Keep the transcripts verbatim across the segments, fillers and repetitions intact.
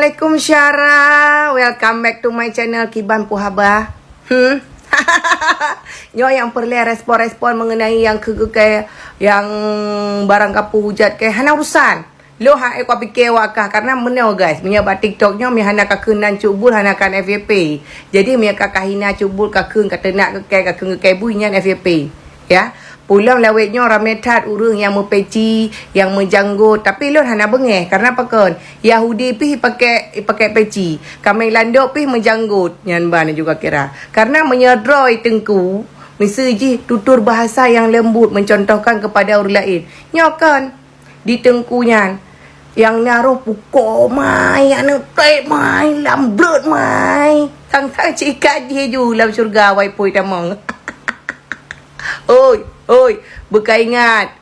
Assalamualaikum syara. Welcome back to my channel Kiban Puhaba. Hmm. Nyoe nyang peureulée respon-respon mengenai nyang keu-, keu-, nyang barang kapeue hujat keu hana urusan. Lôn han ék kupiké awak kah, karena meunoe guys, meunyoe bak TikTok nyoe mi hana kakheun nan Cut Bul, hana kan F Y P. Jadi meunyoe ka kahina Cut Bul, kakheun kateunak keu kèe, kakheun keu kèe bui, nyan F Y P. Ya. Pulang lawét nyoe ramé that ureuëng nyang meupeci, nyang meujanggot, tapi lôn hana beungéh karena pakon? Yahudi pih pakai pakai peci, kaméng landok pih meujanggot, nyan ban juga kira. Karena meunyoe droe teungku, miseue jih tutur bahasa yang lembut mencontohkan kepada orang lain. Nyoe kon di teungku nyan yang naroh puko mai, aneuk trek mai, lam blot mai. Sang-sang cika jih ju lam syurga wai pui tamong. Oi, oi, beukaingat.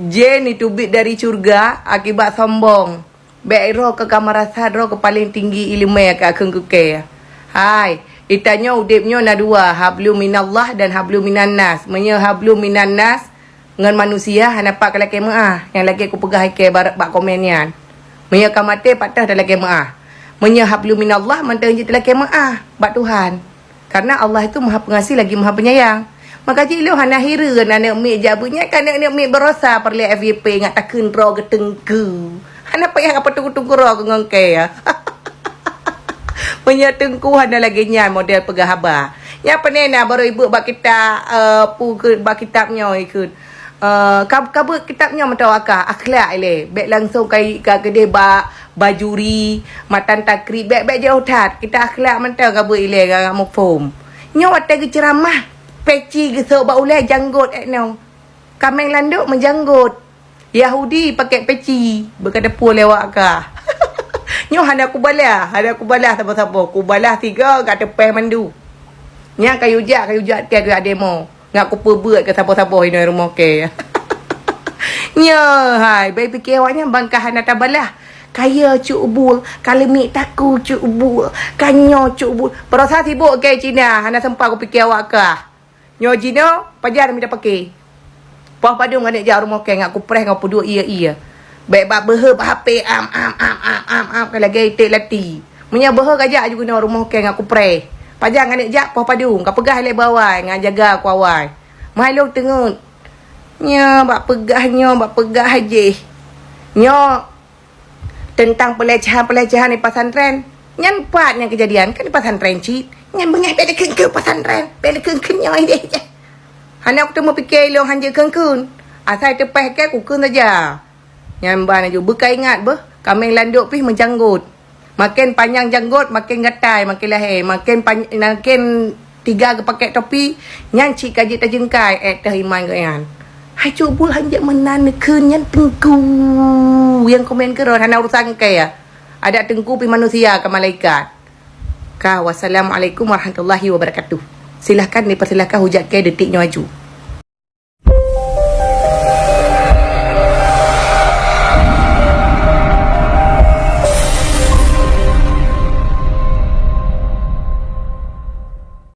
Jén iteubiet dari syurga akibat sombong. Bék droe keu ka meurasa droe keu paleng tinggi ileumé ka kheun keu kèe. Hai, itanyoe udeb nyoe na dua, hablum minallah dan hablum minannas. Meunyoe hablum minannas ngon manusia hana pat keu lakèe meu'ah, nyang lagèe kupeugah ikèe bak komen nyan. Meunyoe ka maté pat teuh talakèe meu'ah. Meunyoe hablum minallah mantong jih talakèe meu'ah bak Tuhan. Karena Allah itu Maha Pengasih lagi Maha Penyayang. Maka jih lôn hana hireuen aneuk miet jak beuet nyan, ka aneuk-aneuk miet barosa peureulée F Y P ngat takheun droe geuteungku. Hana payah ka pateuku-teuku droe keu ngon kèe. Meunyoe teungku hana lagée nyan model peugah haba. Nyan pane na baru ibu bak kitab, eh, pu ke bak kitab nyoe ikheun. Eh, ka, ka beuet kitab nyoe mantong akah, akhlak ilée. Bék langsong kai ka keudeh bak bajuri, matan takrib, bék-bék jauh that. Kita akhlak mantong ka beuet ilée ka, ka muphom. Nyoe watée geuceuramah, peci geusok bak ulée janggot ék nyoe. Kaméng landok meujanggot. Yahudi pakai peci, beuka deupue lewat ka. Nyoe hana kubalah, hana kubalah saboh-saboh. Kubalah tiga ka teupeh mandu. Nyang kayu jak, kayu jak tiang, kayu jak demo. Ngat kupeubeuet keu saboh-saboh inoe rumoh kèe. Nyoe hai, bai pike awak nyan bangka hana tabalah. Kaya Cut Bul, ka leumiek taku Cut Bul, ka nyoe Cut Bul. Peurasa sibok kèe Cina, hana sempat kupike awak kah. Nyoe jinoe pajan mita pake. Poh padum aneuk jak rumoh kèe ngat kupreh ngon peuduek ié-ié. Bék bak beuhe bak H P am am am am am am ka lagèe iték lati. Meunyoe beuhe ka jak ju keunoe rumoh kèe ngat kupreh. Pajan aneuk jak poh padum ka peugah lé bawai ngat jaga ku awai. Meuhai lôn teungeut. Nyoe bak peugah nyoe bak peugah jih. Nyoe teuntang peulecehan-peulecehan di pesantren. Nyan pat nyang keujadian kan di pesantren cit. Nyan beungéh bék dikeun-keun pesantren, bék dikeun-keun nyoe deh. Hana kuteumeu pike ilong hanjeuet keun-keun. Asai teupeh kèe kukheun saja. Nyan ban laju beuka ingat beuh, kaméng landok pih meujanggot. Maken panyang janggot, maken gatai, maken lahé, maken pan-, maken tiga geupakek topi, nyan cit ka jeuet tajengkai ék teuh iman geuh nyan. Hai Cut Bul hanjeuet meunan neukheun nyan teungku. Nyang komen keurot hana urusan kèe. Adak teungku pih manusia ka malaikat. Ka, wassalamualaikum warahmatullahi wabarakatuh. Silahkan dipersilahkan hujat kèe detik nyoe aju.